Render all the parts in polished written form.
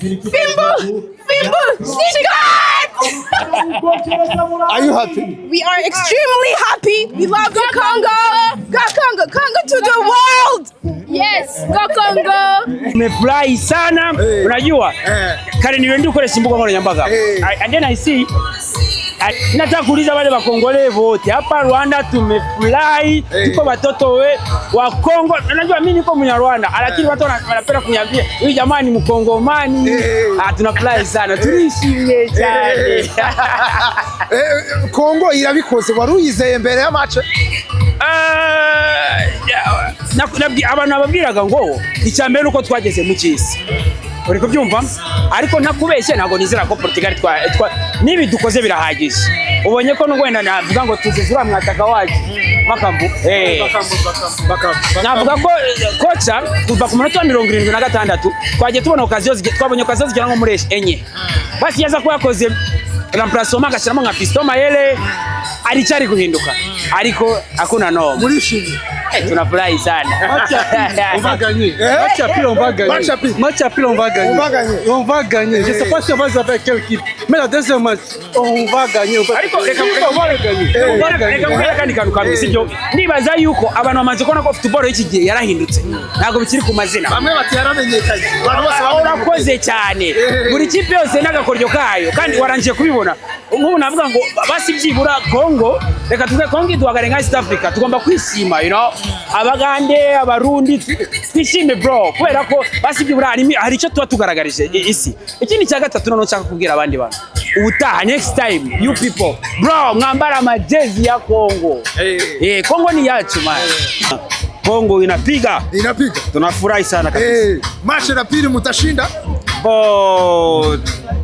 Fimbu! Fimbu! Chicken! Are you happy? We are extremely happy. We love you, Congo! Go Congo! Congo to the world! Yes, go Congo! Nimefurahi sana. Unajua kare niwe ukoresha imbuga nkoranyambaga. And then I see nataka kuuliza wale Wakongole wote hapa Rwanda, tumefurahi, tuko watoto we wa Kongo. Unajua mimi niko Mnyarwanda, lakini watu wanapenda kuniambia huyu jamaa ni Mkongomani. Ah, tunafurahi sana, turishimye cyane. Kongo irabikoze, wari uyizeye mbere ya match? Abantu nababwiraga ngo icya mbere nuko twageze mu cy'isi, uri kubyumva, ariko ntakubeshye, ntabwo nizera ko Portugal twa nibi dukoze birahagije. Ubonye ko nubwo wenda navuga ngo tuzize uriya mwataka wacu Bakambu. Navuga ko koca kuva ku munota wa 76 twagiye tubona occasion, twabonye occasion zigera nko muri enye. Basi yaza kuba yakoze remplacement, agashyiramo nka Fiston Mayele, ari icyari guhinduka, ariko hakuna no Murishimye? Tunafurahi sana. On va gagner. Match à pile, on va gagner. Match à pile. Match à pile, on va gagner. On va gagner. On va gagner. Je ne sais pas si on va jouer avec quelle équipe. Mais la deuxième match, on va gagner. On va, Ariko on va le gagner. On va gagner. Reka mbwira akandi kantu kamwe, sibyo? Nibaza yuko abantu bamaze kubona ko football y'iki gihe yarahindutse, ntabwo bikiri ku mazina. Bamwe bati yaramenyekanye, abantu bose bamenye. Urakoze cyane. Buri kipe yose n'agakoryo kayo, kandi warangije kubibona. Nk'ubu navuga ngo basi byibura Congo, reka tuve Congo iduhagare nka East Africa, tugomba kwishima, Abagande, Abarundi, twishime bro, kubera ko basi byibura hari icyo tuba tugaragarije isi. Ikindi cya gatatu noneho nshaka kubwira abandi bantu, ubutaha, next time, you people bro, mwambara amajezi ya Congo. Congo ni yacu man. Kongo inapiga. Inapiga. Tunafurahi sana kabisa. Match ya pili mutashinda? Bon,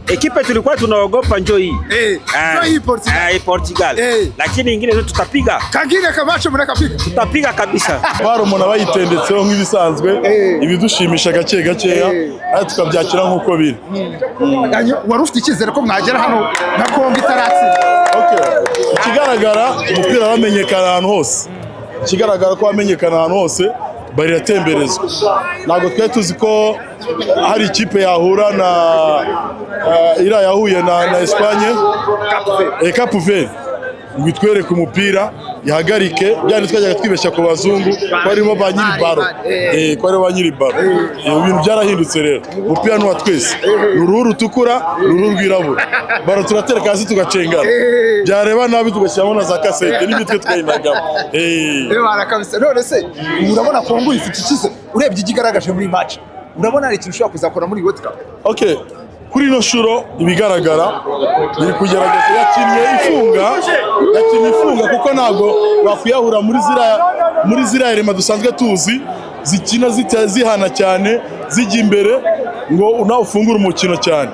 équipe tulikuwa tunaogopa njo hii. Njo hii Portugal. Hii Portugal. Lakini ingine zote tutapiga. Kangine ka match mnakapiga. Tutapiga kabisa. Bari umuntu aba yitendetseho nk'ibisanzwe, ibidushimisha gake gakeya, ariko tukabyakira nk'uko biri. Wari ufite icyizere ko mwagera hano na Kongo itaratsinda? Okay. Ikigaragara, umupira wamenyekana ahantu hose. Ikigaragara ko wamenyekana ahantu hose, bari iratemberezwa. Ntabwo twari tuzi ko hari ikipe yahura na iriya yahuye na Espagne, Cape Verde, ngo itwereke umupira ihagarike byandi twajyaga twibeshya ku bazungu ko harimo ba nyiri ballon, ko harimo ba nyiri ballon. Ibintu byarahindutse rero, umupira ni uwa twese, ni uruhu rutukura, ni uruhu rwirabura, ballon turatereka hasi tugacengana, byareba nabi tugashyiramo na za kasete n'imitwe tukayinagamo. Bana kabisa. None se urabona Kongo ifite icyizere? Urebye ikigaragaje muri match, urabona hari ikintu ushobora kuzakora muri World Cup? Okay, kuri ino shuro ibigaragara iri kugerageza, yakinnye ifunga, yakinnye ifunga, kuko ntabwo wakwiyahura muri ziriya rema dusanzwe tuzi zikina zihana cyane, zijya imbere, ngo nawe ufungure umukino cyane.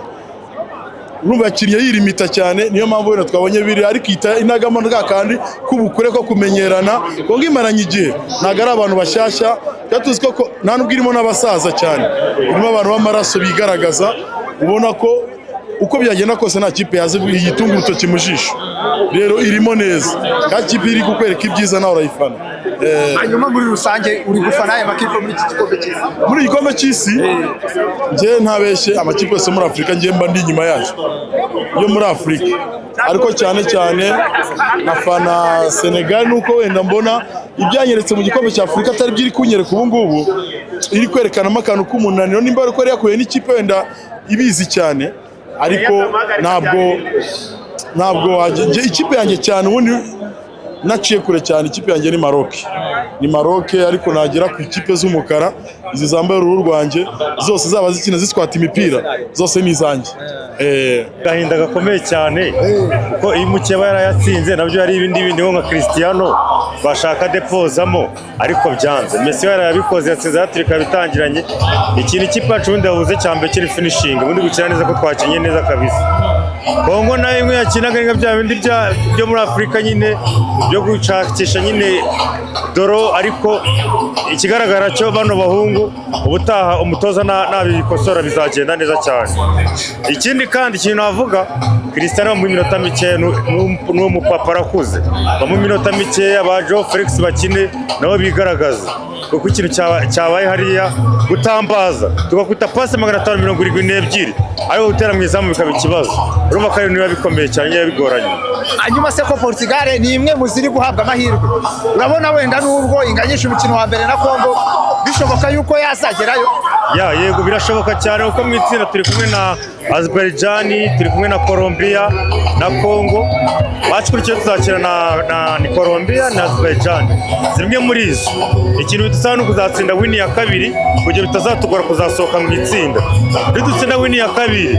Urumva yakinnye yirimita cyane, niyo mpamvu wenda twabonye biri, ariko ihita inagamo rwa kandi k'ubukure ko kumenyerana. Kongo imaranye igihe, ntabwo ari abantu bashyashya. Tuba tuzi ko nta nubwo irimo n'abasaza cyane, irimo abantu b'amaraso bigaragaza. Ubona ko uko byagenda kose nta kipe yaza yitunga urutoki mu jisho. Rero irimo neza, kandi ikipe iri kukwereka ibyiza nawe urayifana. Hanyuma muri rusange uri gufana aya makipe muri iki gikombe cy'isi? Muri iki gikombe cy'isi, njye ntabeshye, amakipe yose muri Afurika njye mba ndi inyuma yayo yo muri Afurika, ariko cyane cyane nkafana Senegal, nuko wenda mbona ibyanyeretse mu gikombe cya Afurika atari byo iri kunyereka ubu ngubu. Iri kwerekanamo akantu k'umunaniro, nimba ariko yari yakuye n'ikipe wenda ibizi cyane, ariko ntabwo njye ikipe yanjye cyane ubundi naciye kure cyane, ikipe yanjye ni Maroc, ni Maroc. Ariko nagera ku ikipe z'umukara, izi zambaye uruhu rwanjye, zose zaba zikina zitwata imipira, zose ni izanjye. Agahinda gakomeye cyane, kuko iyo umukeba yarayatsinze nabyo hari ibindi bindi nko nka Cristiano bashaka depozamo, ariko byanze. Messi yarayabikoze, yatsinze hat-trick bitangiranye. Ikintu ikipe yacu ubundi yabuze cya mbere kiri finishing, ubundi gukina neza ko twakinnye neza kabisa. Kongo nayo imwe yakinaga nka bya bindi byo muri Afurika nyine byo gushakisha nyine doro, ariko ikigaragara cyo bano bahungu ubutaha umutoza nabikosora bizagenda neza cyane. Ikindi kandi ikintu navuga, Cristiano mu minota mikeya ni umupapa, arakuze, bamu minota mikeya ba Joe Felix bakine nabo bigaragaza. Kuko ikintu cyabaye hariya, gutambaza tugakubita pasi 572, ariko gutera mu izamu bikaba ikibazo. Urumva ko ari ibintu biba bikomeye cyane, biba bigoranye. Hanyuma se ko Portugal ni imwe mu ziri guhabwa amahirwe, urabona wenda nubwo inganyisha umukino wa mbere na Congo, bishoboka yuko yazagerayo? Ya, yego, birashoboka cyane, kuko mu itsinda turi kumwe na Azerbaijan, turi kumwe na Colombia na Congo. Match ikurikiye tuzakina na ni Colombia na Azerbaijan, zimwe muri izo. Ikintu bidusaba ni ukuzatsinda win ya kabiri kugira bitazatugora kuzasohoka mu itsinda. Nidutsinda win ya kabiri,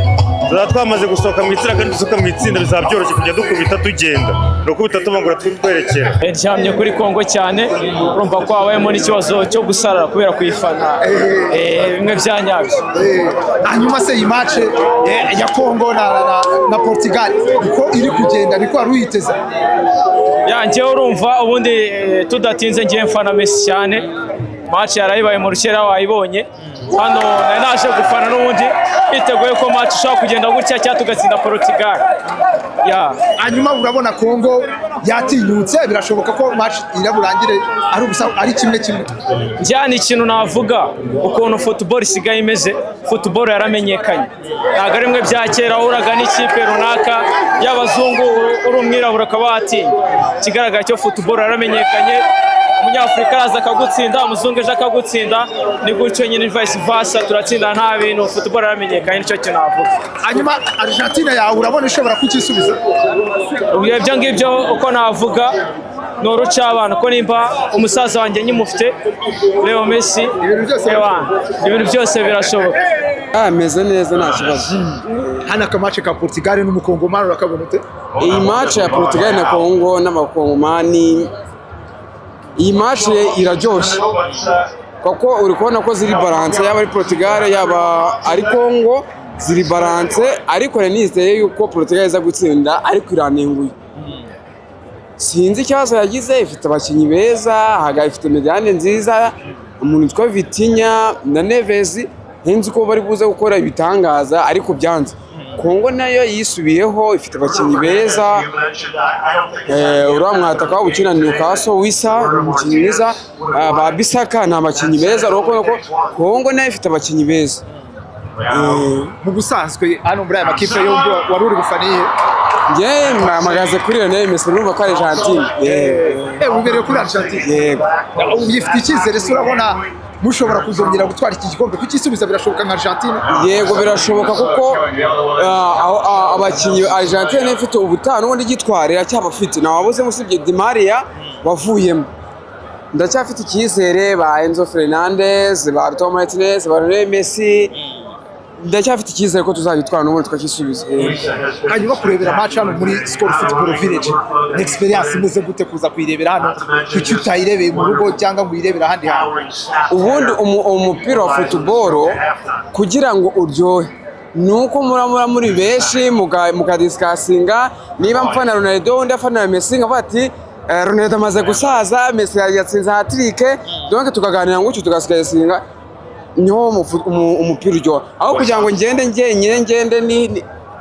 tuzaba twamaze gusohoka mu itsinda, kandi dusohoka mu itsinda bizaba byoroshye kujya dukubita tugenda, ni ukubita tubangura twerekera. Ndyamye kuri Kongo cyane. Urumva ko habayemo n'ikibazo cyo gusarara kubera kuyifana, bimwe bya nyabyo. Hanyuma se iyi match ya Congo na Portugal, uko iri kugenda niko wari uyiteze? Ya, njyewe urumva ubundi tudatinze, ngiye mfana Messi cyane. Match yarayibaye mu rukera, wayibonye. Hano nari naje gufana n'ubundi niteguye ko match ishobora kugenda gutya cyangwa tugatsinda Portugal, ya. Hanyuma urabona Congo yatinyutse, birashoboka ko match iraburangire ari ubusa, ari 1-1? Njyana ikintu navuga, ukuntu football isigaye imeze, football yaramenyekanye, ntabwo ari mwe bya kera wahuraga n'ikipe runaka y'abazungu uri umwirabura ukaba watinya. Ikigaragara cyo football yaramenyekanye, umunyafurika araza akagutsinda, umuzungu ejo akagutsinda, ni gutyo nyine, vice versa, turatsinda nta bintu. Football yaramenyekanye, nicyo kintu navuga. Hanyuma Argentina yawe urabona ishobora kukisubiza? Ubwo ibyo ngibyo uko navuga ni urucabana, ko nimba umusaza wanjye nyimufite Leo Messi, ewa, ibintu byose birashoboka. Ameze neza, nta kibazo. Hano aka match ka Portugal n'umukongomani urakabona ute? Iyi match ya Portugal na Congo n'abakongomani, iyi match iraryoshye kuko uri kubona ko ziri balance, yaba ari Portugal yaba ari Congo, ziri balance. Ariko nari nizeye yuko Portugal iza gutsinda, ariko iranenguye. Sinzi ikibazo yagize. Ifite abakinnyi beza, haga ifite médiane nziza, umuntu witwa Vitinha na Neves, nzi ko bari buze gukora ibitangaza, ariko byanze. Kongo nayo yisubiyeho, ifite abakinnyi beza. Uriya mwataka waba ukina Newcastle Wisa ni umukinnyi mwiza. Ba Bisaka ni abakinnyi beza. Urabona ko Kongo nayo ifite abakinnyi beza. Mu busanzwe hano muri aya makipe yombi wari uri gufana iyihe? Njye mpamagaze kuri Lionel Messi, urumva ko ari Argentine. Ubereye kuri Argentine? Yego. Uyifite icyizere se? Urabona mushobora kuzongera gutwara iki gikombe, kukisubiza birashoboka nka Argentine? Yego, birashoboka, kuko abakinnyi Argentine ifite ubutaha n'ubundi igitwara iracyabafite, ntawabuze usibye Di Maria wavuyemo. Ndacyafite icyizere, ba Enzo Fernandez, ba Lautaro Martinez, ba Lionel Messi, ndacyafite icyizere ko tuzagitwara n'ubundi tukakisubiza. Yego. Hanyuma kurebera match hano muri Skol Football Village ni experience imeze gute, kuza kuyirebera hano? Kuki utayirebeye mu rugo cyangwa ngo uyirebere ahandi hantu? Ubundi umupira wa football kugira ngo uryohe ni uko muramura muri benshi mukadiscussinga. Niba mfana Ronaldo, undi afana Messi, nkavuga ati: "Ronaldo amaze gusaza, Messi yatsinze hat-trick." Donc tukaganira gutyo, tugadiscussinga, niho umupira uryoha. Aho kugira ngo ngende njyenyine, ngende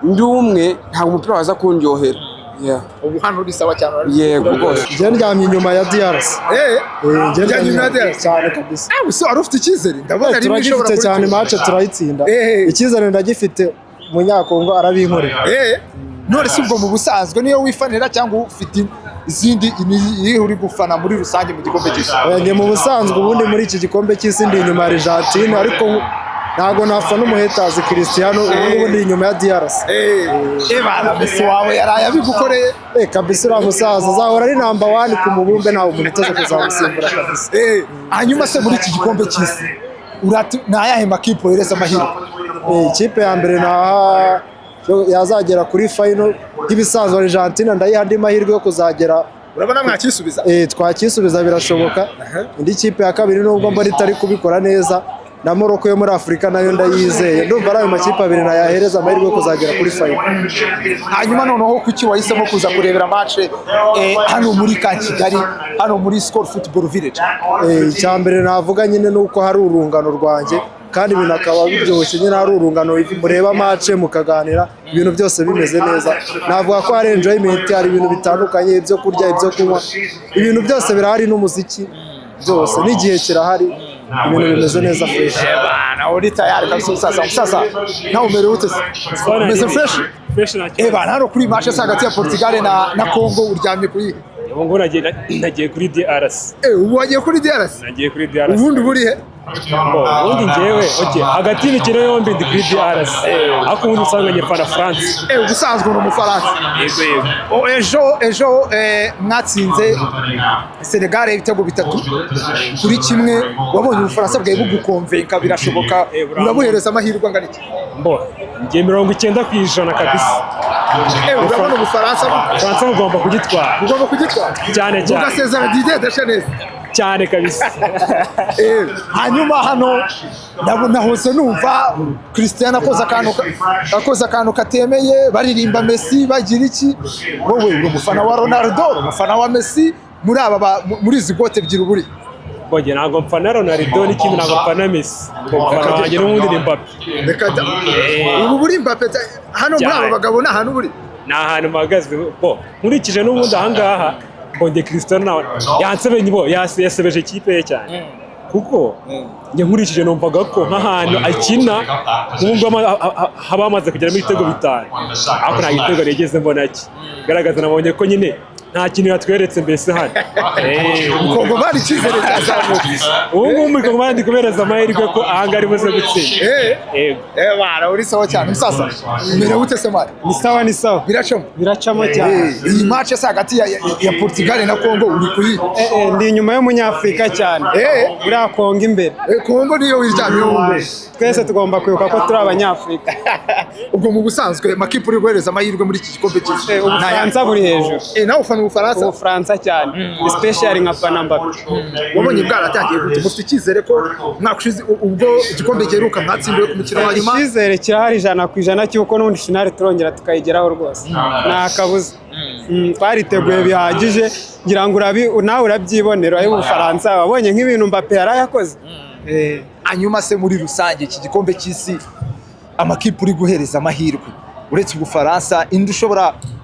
ndi umwe, ntabwo umupira waza kundyohera. Yeah. Ubu hano uri sawa cyane? Yego rwose. Njye ndyamye inyuma ya DRC. Njye Njye inyuma ya DRC? Cyane kabisa. So wari ufite icyizere, ndabona rimwe ishobora Turagifite cyane, kubitsinda. match turayitsinda. Icyizere ndagifite, umunyakongo arabinkorera. None si ubwo mu busanzwe niyo wifanira cyangwa ufite izindi, irihe uri gufana muri rusange mu gikombe cy'isi? Oya, njye mu busanzwe ubundi muri iki gikombe cy'isi ndi inyuma ya Argentine, ariko ntabwo nafana umuhetazi Cristiano. Ubu ngubu ndi inyuma ya DRC. Ebana, Messi wawe yaraye abigukoreye. Kabisa, uriya musaza azahora ari number one ku mubumbe, ntawe umuntu uteze kuzamusimbura kabisa. Hanyuma se muri iki gikombe cy'isi ni ayahe makipe wohereza amahirwe? Ikipe ya mbere naha yazagera kuri final nk'ibisanzwe, Argentina, ndayiha andi mahirwe yo kuzagera. Urabona mwakisubiza? Twakisubiza, birashoboka. Indi kipe ya kabiri, nubwo mbona itari kubikora neza, na Morocco yo muri Afurika nayo ndayizeye. Ndumva ari ayo makipe abiri nayahereza amahirwe yo kuzagera kuri final. Hanyuma noneho kuki wahisemo kuza kurebera match hano muri ka Kigali, hano muri Skol Football Village? Icya mbere navuga nyine ni uko hari urungano rwanjye, kandi ibintu akaba biryoshye nyine, hari urungano mureba match mukaganira, ibintu byose bimeze neza. Navuga ko hari enjoyment, hari ibintu bitandukanye, ibyo kurya, ibyo kunywa, ibintu byose birahari n'umuziki. Byose n'igihe kirahari, ibintu bimeze neza, fresh. Bana, uri tayari kabisa sasa. Sasa nawe umerewe ute se? Umeze fresh? Fresh, nta Eh bana, hano kuri match hagati ya Portugal na Congo uryamye kuri Ubu ngubu nagiye kuri DRC. Eh, ubu wagiye kuri DRC? Nagiye kuri DRC. Ubundi buri he? Bo, ubundi njyewe, okay, hagati y'imikino yombi ndi kuri DRC. Ariko ubundi usanga nyefana France. Eh, ubusanzwe uri umufaransa? Yego, yego. O, ejo mwatsinze Senegal ibitego 3-1, wabonye Ubufaransa bwawe bugukonvenka, birashoboka? Urabuhereza amahirwe angana iki? Bo, njye 90% kabisa. Eh, urabona Ubufaransa Ubufaransa bugomba kugitwara. Bugomba kugitwara? Cyane cyane. Bugasezera Didier Deschamps neza. Cyane kabisa. Eh, hanyuma hano nahoze numva Cristiano akoze akantu katemeye, baririmba Messi, bagira iki. Wowe uri umufana wa Ronaldo, uri umufana wa Messi? Muri aba muri izi GOAT ebyiri uburi? Bo, njye ntabwo mfana Ronaldo n'ikindi, ntabwo mfana Messi. Umufana wanjye n'ubundi ni Mbappe. Reka da. Ubu buri Mbappe hano muri aba Cyane. bagabo ni ahantu buri? Ni ahantu mpagaze. Bo, nkurikije n'ubundi ahangaha mbonye Cristiano nawe yansebeye, bo yasebeje ikipe ye cyane, kuko njye nkurikije numvaga ko nk'ahantu akina nk'ubu ngubu haba hamaze kugeramo ibitego 5, ariko nta gitego nigeze mbona cye garagaza. Nabonye ko nyine nta kintu yatweretse mbese hano. Mukongomani icyizere cyazamutse. Ubu ngubu Mukongomani ndi kubereza amahirwe ko ahangaha ari buze gutsinda. Eh, eh bana, uri sawa cyane. Musasa, umerewe ute se mari? Ni sawa, ni sawa. Biracamo? Biracamo cyane. Eh, iyi match se hagati ya Portugal na Congo uri kuyi? Eh, ndi inyuma y'umunyafurika cyane. Buriya Kongo imbere. Kongo niyo wiryamiyeho ubu. Twese tugomba kwibuka ko turi abanyafurika. Ubwo mu busanzwe makipe uri guhereza amahirwe muri iki gikombe cy'isi? Ubufaransa buri hejuru. Eh, nawe ufana Ubufaransa? Ubufaransa cyane. Especially nka fana Mbappe. Wabonye bwaratangiye gute? Mufite icyizere ko umwaka ushize ubwo igikombe giheruka mwatsindiwe ku mukino wa nyuma? Icyizere kirahari 100% cy'uko n'ubundi finale turongera tukayigeraho rwose. Nta kabuza. Twariteguye bihagije, ngira ngo nawe urabyibonera aho Ubufaransa wabonye nk'ibintu Mbappe yarayakoze. Hanyuma se muri rusange iki gikombe cy'isi, amakipe uri guhereza amahirwe uretse Ubufaransa, indi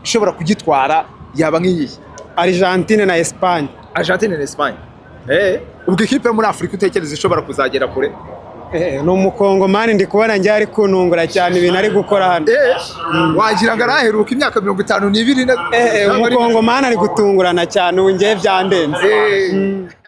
ishobora kugitwara yaba nk'iyihe? Argentine na Espagne. Argentine na Espagne. Eh, ubwo ikipe yo muri Afurika utekereza ishobora kuzagera kure? Eh, ni umukongomani ndi kubona njye ari kuntungura cyane ibintu ari gukora hano. Wagira ngo araheruka imyaka 52. Umukongomani ari gutungurana cyane, ubu ngewe byandenze.